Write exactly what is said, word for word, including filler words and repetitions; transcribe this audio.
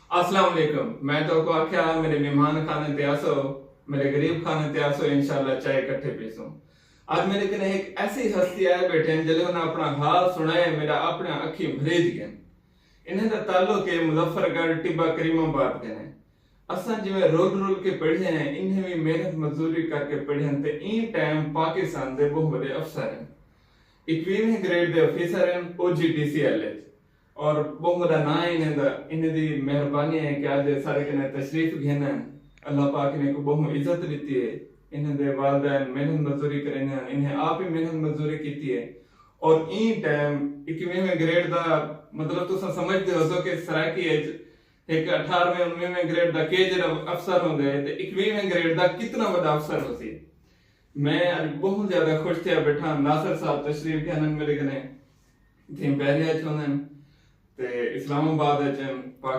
السلام علیکم۔ میں تو کو آکھیا میرے مہمان خانے تے آسو، میرے غریب خانے تے آسو، انشاءاللہ چائے کٹھے پیسوں۔ اج میرے کنے ایک ایسی ہستی آئے بیٹھے ہیں جلے انہاں اپنا حال سنائے، میرا اپنے اکھی بھریج گئے۔ انہیں دا تعلق ہے مظفر گڑھ ٹبا کریم آباد کنے۔ اساں جویں رول رول کے پڑھے ہیں، انہیں بھی محنت مزدوری کر کے پڑھے ہیں تے این ٹائم پاکستان دے بہت بڑے افسر ہیں۔ اکویویں گریڈ دے افیسر ہیں O G D C L H. اور بہت بڑا ناں ہے انہیں دا۔ انہیں دی مہربانی ہے کہ اج سارے کنے تشریف گھن ہیں۔ اللہ پاک نے کو بہت عزت دیتی ہے۔ انہیں دے والدین محنت مزدوری کریں ہیں، انہیں آپ ہی محنت مزدوری کیتی ہے۔ اور این ٹائم اکویویں گریڈ دا مطلب تساں سمجھدے ہو سو کہ سرائیکی اچ ایک اٹھارویں انویویں گریڈ دا کے جڑا افسر ہوندے تے اکویویں گریڈ دا کتنا وڈا افسر ہوسی۔ میں اج بہت زیادہ خوش تھیا بیٹھا۔ ناصر صاحب تشریف گھنن میرے کنے، تھیم پہلے اچ ہوندن تے اسلام آباد اچ ہیں۔ پاک